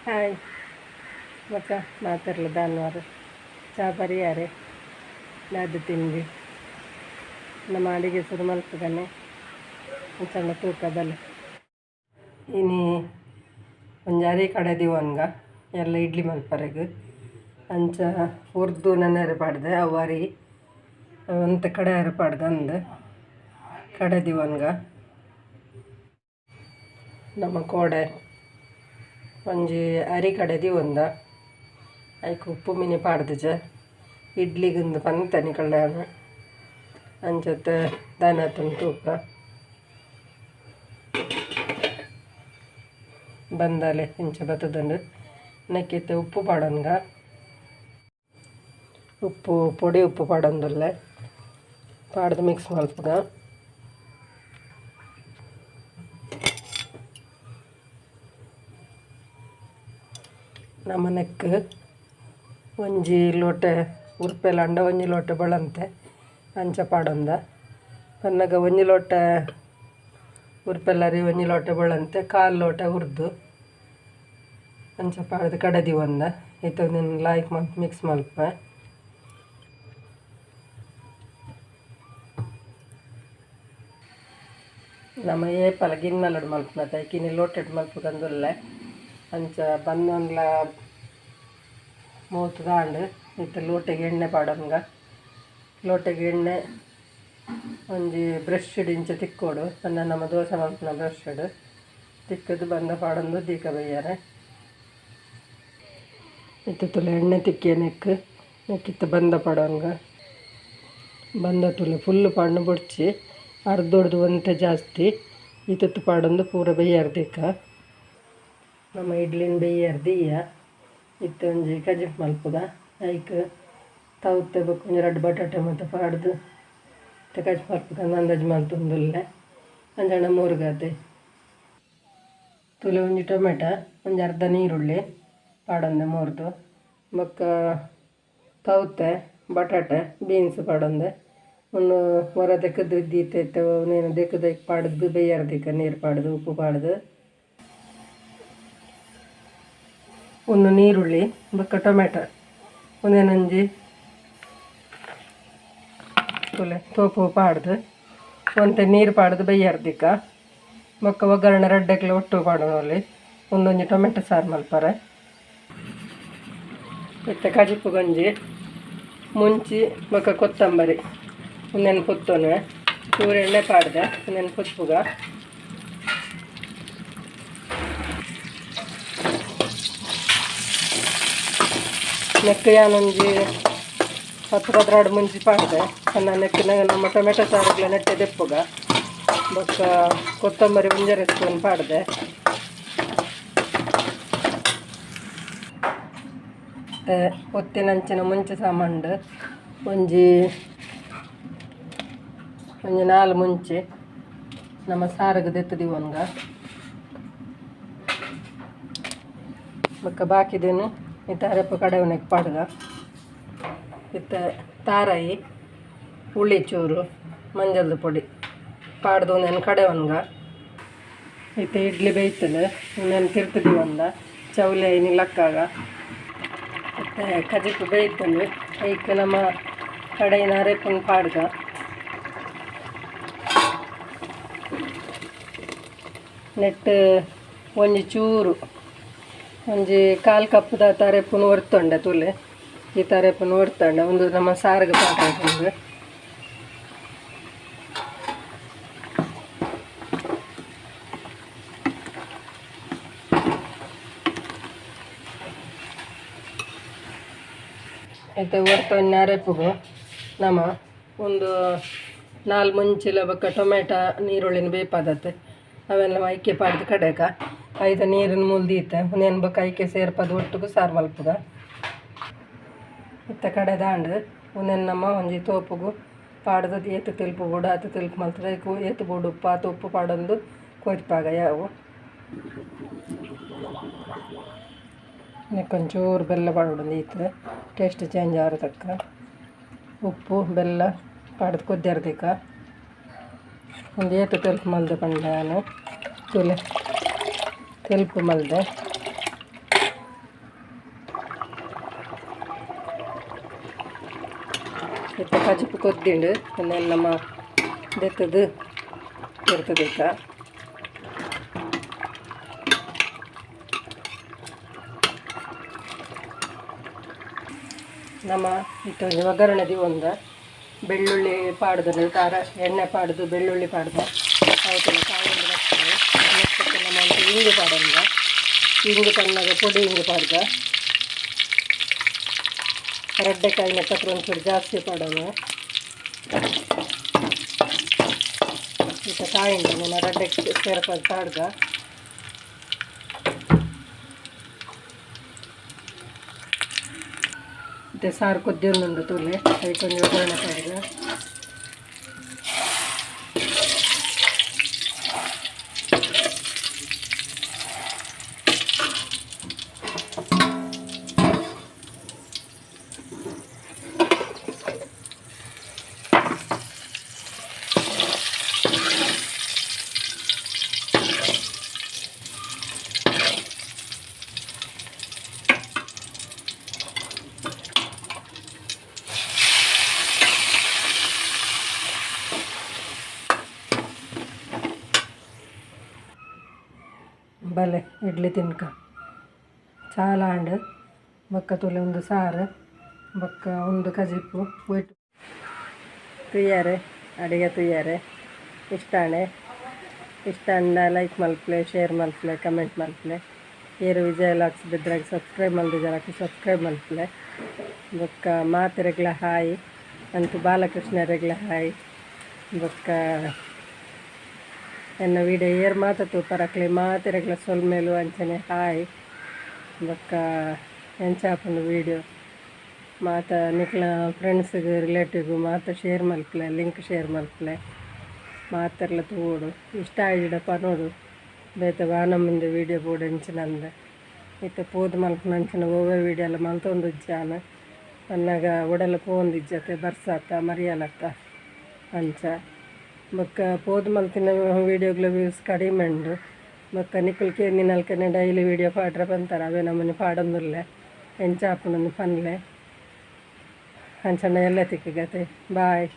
Hi ಬೊಕ್ಕ ಮಾತೆರ್ಲ ದಾನ್ವಾರ್ ಚಾ ಪರಿಯಾರೆ ದಾದ ತಿಂಡಿ ನಮ್ಮ ಅಡಿಗೆ ಶುರು ಮಲ್ಪುಗನೆ ಸಣ್ಣ ತೂಕ ಬಲೆ. ಇನಿ ಒಂಜಿ ಅರಿ ಕಡೆ ದಿವನ್ಗ ಎಲ್ಲ ಇಡ್ಲಿ ಮಲ್ಪರೆಗ್ ಅಂಚ ಉರ್ದು ನೆನೆರೆ ಪಾಡ್ದೆ ಅವು ಅರಿ ಒಂತೆ ಕಡೆಯರೆ ಪಾಡ್ದೆ ಅಂದ್ ಕಡೆ ದಿವನ್ಗ. ನಮ್ಮ ಕೋಡೆ ಒಂಜಿ ಅರಿ ಕಡೆ ದಿವೊಂದ ಐಕ್ ಉಪ್ಪು ಮಿನಿ ಪಾಡ್ದಿಜ ಇಡ್ಲಿಗುಂದು ಪಂತ ನಿಕಲ್ನ ಅಂಚತೆ ದಾನಾತುಂಡು ತೂಕ ಬಂದಾಲೆ ಇಂಚ ಬತ್ತುದುಂಡು ನೆಕ್ಕಿತ್ತೆ ಉಪ್ಪು ಪಾಡೊನ್ಗ ಉಪ್ಪು ಪೊಡಿ ಉಪ್ಪು ಪಾಡೊಂದುಲ್ಲೆ ಪಾಡ್ದು ಮಿಕ್ಸ್ ಮಲ್ಪುಗ. ನಮ ನೆಕ್ಕ್ ಒಂಜಿ ಲೋಟೆ ಉರ್ಪೆಲ್ ಆಂಡ ಒಂಜಿ ಲೋಟೆ ಬೊಳಂತೆ ಅಂಚ ಪಾಡೊಂದ ಪನ್ನಗ ಒಂಜಿ ಲೋಟೆ ಉರ್ಪೆಲರಿ ಒಂಜಿ ಲೋಟೆ ಬೊಳಂತೆ ಕಾಲು ಲೋಟೆ ಉರ್ದು ಅಂಚ ಪಾಡ್ದು ಕಡೆ ದೀವೊಂದ ಇತ್ತೆ ಉಂದೆನ್ ಲಾಯ್ಕ್ ಮಲ್ತ್ ಮಿಕ್ಸ್ ಮಲ್ಪುವೆ. ನಮ ಏಪಲ ಗಿನ್ನಲುಡು ಮಲ್ಪುನತ ಐಕ್ ಇನಿ ಲೋಟೆಡ್ ಮಲ್ಪುಗಂದುಲ್ಲೆ ಅಂಚ ಬಂದೊನ್ಲ ಮೂತುದಾಂಡ್ ಇತ್ತೆ ಲೋಟೆಗ್ ಎಣ್ಣೆ ಪಾಡೊನ್ಗ ಲೋಟೆಗ್ ಎಣ್ಣೆ ಒಂಜಿ ಬ್ರಷ್ ಇಂಚ ತಿಕ್ಕೊಡು ಪಂಡ ನಮ ದೋಸೆ ಮಲ್ಪುನ ಬ್ರಷ್ ತಿಕ್ಕುದು ಬಂದ ಪಾಡೊಂದು ದೀಕ ಬಯ್ಯರೆ. ಇತ್ತೆ ತೂಲೆ ಎಣ್ಣೆ ತಿಕ್ಕಿಯ ನೆಕ್ಕ್ ನೆಕ್ಕ್ ಇತ್ತೆ ಬಂದ ಪಾಡೊನ್ಗ ಬಂದ ತೂಲೆ ಫುಲ್ಲ್ ಪಾಡ್ನ ಬೊಡ್ಚಿ ಅರ್ಧೊಡ್ದು ಒಂತೆ ಜಾಸ್ತಿ ಇತ್ತುತ್ತು ಪಾಡೊಂದು ಪೂರ ಬಯ್ಯರ್ ದೀಕ. ನಮ ಇಡ್ಲಿನ್ ಬೇಯ್ಯರ್ ದೀಯ ಇತ್ತೆ ಒಂಜಿ ಕಜಿಪು ಮಲ್ಪುಗ ಐಕ್ ತೌತೆ ಬೊಕ್ಕ ಒಂಜಿ ರಡ್ಡ್ ಬಟಾಟೆ ಮಾತ ಪಾಡ್ದು ಇತ್ತೆ ಕಜಿಪು ಮಲ್ಪುಗ ಅಂದಾಜು ಮಲ್ತೊಂದುಲ್ಲೆ ಅಂಚಾಂಡ ಮೂರುಗಾತೆ. ತೂಲೆ ಒಂಜಿ ಟೊಮೆಟೊ ಒಂಜಿ ಅರ್ಧ ನೀರುಳ್ಳಿ ಪಾಡೊಂದೆ ಮೂರ್ದು ಬೊಕ್ಕ ತೌತೆ ಬಟಾಟೆ ಬೀನ್ಸ್ ಪಾಡೊಂದೆ ಉಂದು ಒರ ದೆಕ್ಕುದು ದೀತೆ ಇತ್ತೆ ಉಂದೆನ್ ದೆಕ್ಕುದು ಐಕ್ ಪಾಡ್ದು ಬೇಯ್ಯರ ದೀಕ ನೀರು ಪಾಡ್ದು ಉಪ್ಪು ಪಾಡ್ದು ಉಂದು ನೀರುಳ್ಳಿ ಬೊಕ್ಕ ಟೊಮೆಟೊ ಉಂದೆನ್ ಒಂಜಿ ತೂಲೆ ತೋಪು ಪಾಡ್ದು ಒಂತೆ ನೀರು ಪಾಡ್ದು ಬೇಯ್ಯರ ದೀಕ ಬೊಕ್ಕ ಒಗ್ಗರಣೆ ರಡ್ಡೆಕ್ಲ ಒಟ್ಟು ಪಾಡೊನೊಲಿ ಉಂದೊಂಜಿ ಟೊಮೆಟೊ ಸಾರು ಮಲ್ಪರೆ. ಇತ್ತೆ ಕಜಿಪುಗೊಂಜಿ ಮುಂಚಿ ಬೊಕ್ಕ ಕೊತ್ತಂಬರಿ ಉಂದೆನ್ ಪೊತ್ತೊನುವೆ ಚೂರು ಎಣ್ಣೆ ಪಾಡ್ದೆ ಉಂದೆನ್ ಪೊತ್ತುಗ. ನೆಕ್ಕ್ ಯಾನೊಂಜಿ 10 12 ಮುಂಚಿ ಪಾಡ್ದೆ ಪಂಡ ನೆಕ್ಕ್ ನಮ್ಮ ಟೊಮೆಟೊ ಸಾರುಗ್ಲ ನೆಟ್ಟೆ ದೆಪ್ಪುಗ ಬೊಕ್ಕ ಕೊತ್ತಂಬರಿ ಒಂಜರೆ ಸ್ಪೂನ್ ಪಾಡ್ದೆ. ಇತ್ತೆ ಪೊತ್ತಿನಂಚಿನ ಮುಂಚಿ ಸಾಮಾನ್ಡ್ ಒಂಜಿ ಒಂಜಿ 4 ಮುಂಚಿ ನಮ್ಮ ಸಾರುಗು ದೆತ್ತ್ ದೀವೊನ್ಗ ಬೊಕ್ಕ ಬಾಕಿದೆನ್ ಇತ್ತೆ ಅರೆಪು ಕಡೆವನೆಕ್ ಪಾಡ್ಗ. ಇತ್ತೆ ತಾರಾಯಿ ಹುಳಿ ಚೂರು ಮಂಜಲ್ದ ಪೊಡಿ ಪಾಡ್ದು ಉಂದೆನ್ ಕಡೆವೊನ್ಗ. ಇತ್ತೆ ಇಡ್ಲಿ ಬೇಯ್ತುಂಡು ಉಂದೆನ್ ತಿರ್ತ್ ದೀವೊಂದ ಚೌಲಿ ಆಯಿನಿ ಲಕ್ಕಾಗ. ಇತ್ತೆ ಕಜಿಪು ಬೇಯ್ತುಂಡು ಐಕ್ ನಮ ಕಡೆಯಿನ ಅರೆಪುನು ಪಾಡ್ಗ. ನೆಟ್ಟ್ ಒಂಜಿ ಚೂರು ಒಂಜಿ ಕಾಲು ಕಪ್ಪುದಾತ್ ಅರೆಪುನು ಒರ್ತೊಂಡೆ ತೂಲೆ ಈ ಅರೆಪುನು ಒರ್ತೊಂಡೆ ಉಂದು ನಮ್ಮ ಸಾರುಗು ಪಾಡ್ರೆ. ಇತ್ತೆ ಒರ್ತೊನ್ನ ಅರೆಪುಗು ನಮ ಉಂದು 4 ಮುಂಚಿಲ ಬೊಕ್ಕ ಟೊಮೆಟೊ ನೀರುಳ್ಳಿನ ಬೇಪಾದತ್ ಅವೆಲ್ಲ ಐಕೆ ಪಾಡ್ದು ಕಡೆಕ ಐತ ನೀರಿನ ಮೂಲು ದೀತೆ ಉಂದೆನ್ ಬೊಕ್ಕ ಐಕೆ ಸೇರ್ಪದು ಒಟ್ಟುಗು ಸಾರು ಮಲ್ಪುಗ. ಇತ್ತೆ ಕಡೆದಾಂಡ್ ಉಂದೆನ್ ನಮ ಒಂಜಿ ತೋಪುಗು ಪಾಡ್ದು ಏತ್ ತೆಲ್ಪು ಬೋಡು ಆತ್ ತೆಲ್ಪು ಮಲ್ತುದು ಐಕ್ ಏತ್ ಬೋಡು ಉಪ್ಪು ಆತ್ ಉಪ್ಪು ಪಾಡೊಂದು ಕೊದಿಪಾಗ ಯಾವು. ನೆಕ್ಕ್ ಒಂಚೂರು ಬೆಲ್ಲ ಪಾಡೊಡು ಈತ್ ಟೇಸ್ಟ್ ಚೇಂಜ್ ಆವರೆ ತಕ್ಕ ಉಪ್ಪು ಬೆಲ್ಲ ಪಾಡ್ದು ಕೊದ್ಯರ ದೀಕ. ಉಂದು ಏತ್ ತೆಲ್ಪು ಮಲ್ದೆ ಪಂಡ ಯಾನ್ ತೂಲೆ ತೆಲ್ಪು ಮಲ್ದೆ. ಇತ್ತೆ ಕಜಿಪು ಕೊದ್ದಿಂಡು ನಮ್ಮ ದೆತ್ತದು ಇರ್ತದೈತ ನಮ್ಮ ಇತ್ತೆ ಒಂಜಿ ಒಗ್ಗರಣೆ ಒಂದ ಬೆಳ್ಳುಳ್ಳಿ ಪಾಡ್ದು ಖಾರ ಎಣ್ಣೆ ಪಾಡ್ದು ಬೆಳ್ಳುಳ್ಳಿ ಪಾಡ್ದು ಅವತ್ತೆಲ್ಲ ಕಾಯಿ ಬರ್ತದೆ. ನಮ್ಮ ಇಂಗು ಪಾಡಂದ ಇಂಗು ಪಣ್ಣಾಗ ಪೊಡಿ ಇಂಗು ಪಾಡ್ದ ರಡ್ಡೆಕಾಯಿ ನಕ್ಕತ್ರ ಒಂಚೂರು ಜಾಸ್ತಿ ಪಾಡೋಣ. ಇತ್ತ ಕಾಯಿಂದ ನಾನು ರಡ್ಡೆ ಸೇರ್ಪಾದ ಪಾಡ್ದ ಇತ್ತೆ ಸಾರು ಕೊದ್ದಿರುಂಡು ತೂಲೆ ಅದಕ್ಕೆ ಒಂಜಿ ಒಗ್ಗರಣೆ ಪಾಡ್ದ. ಬಲೆ ಇಡ್ಲಿ ತಿನ್ಕ ಚಾಲ ಆಂಡ್ ಬೊಕ್ಕ ತೂಲೆ ಒಂದು ಸಾರು ಬೊಕ್ಕ ಒಂದು ಕಜಿಪು ಒಯ್ಟ್ ತುಯ್ಯಾರೆ ಅಡಿಗೆ ತುಯ್ಯಾರೆ ಇಷ್ಟಾಣೆ ಇಷ್ಟ ಅಂಡ ಲೈಕ್ ಮಲ್ಪಲೆ ಶೇರ್ ಮಲ್ಪಲೆ ಕಮೆಂಟ್ ಮಲ್ಪಲೆ ಏರು ವಿಜಯ ಲಾಕ್ಸ್ ಬಿದ್ರಾಗ ಸಬ್ಸ್ಕ್ರೈಬ್ ಮಲ್ದಿಜಾರಕ್ಕೆ ಸಬ್ಸ್ಕ್ರೈಬ್ ಮಲ್ಪಲೆ ಬೊಕ್ಕ ಮಾತೆರೆಗ್ಲ ಹಾಯ್ ಅಂತೂ ಬಾಲಕೃಷ್ಣರೆಗ್ಲ ಹಾಯ್ ಬೊಕ್ಕ ಎನ್ನ ವೀಡಿಯೋ ಏರ್ ಮಾತ ತೂಪರಕ್ಲೆ ಮಾತೆರೆಗ್ಲ ಸೊಲ್ಮೆಲು ಅಂಚನೆ ಹಾಯ್ ಬೊಕ್ಕ ಎಂಚ ಆಪುಂಡು ವೀಡಿಯೋ ಮಾತ ನಿಕ್ಲ ಫ್ರೆಂಡ್ಸ್ಗ್ ರಿಲೇಟಿವ್ ಮಾತ ಶೇರ್ ಮಲ್ಪಲೆ ಲಿಂಕ್ ಶೇರ್ ಮಲ್ಪಲೆ ಮಾತೆರ್ಲ ತೂವೊಡು ಇಷ್ಟ ಆಯಿಡ ಪನೊಡು ಬೇತೆ ವಾನ ಮುಂದೆ ವೀಡಿಯೋ ಬೋಡು ಅಂಚಿನಂದ್ ಇತ್ತೆ ಪೋದು ಮಲ್ಪುನ ಅಂಚಿನ ಒವ್ವೆ ವೀಡಿಯೋ ಎಲ್ಲ ಮಲ್ತೊಂದುಜ್ಜಾನ ಪನ್ನಗ ಉಡಲ ಪೋವೊಂದಿಜ್ಜತೆ ಬರ್ಸಾತ ಮರಿಯಲತ್ತ ಅಂಚ ಬೊಕ್ಕ ಪೋದು ಮಲ್ತಿನ ವೀಡಿಯೋಗ್ಲ ವ್ಯೂಸ್ ಕಡಿಮೆ ಉಂಡು ಬೊಕ್ಕ ನಿಕುಲು ಕೇಂದಿನಲ್ಕನೆ ಡೈಲಿ ವೀಡಿಯೋ ಪಾಡ್ರೆ ಪಂತಾರ ಅವೇ ನಮನೆ ಪಾಡೊಂದುಲ್ಲೆ ಎಂಚ ಆಪುಂಡು ಪನ್ಲೆ ಅಂಚನೆ ಎಲ್ಲ ತಿಕ್ಕುಗತೆ ಬಾಯ್.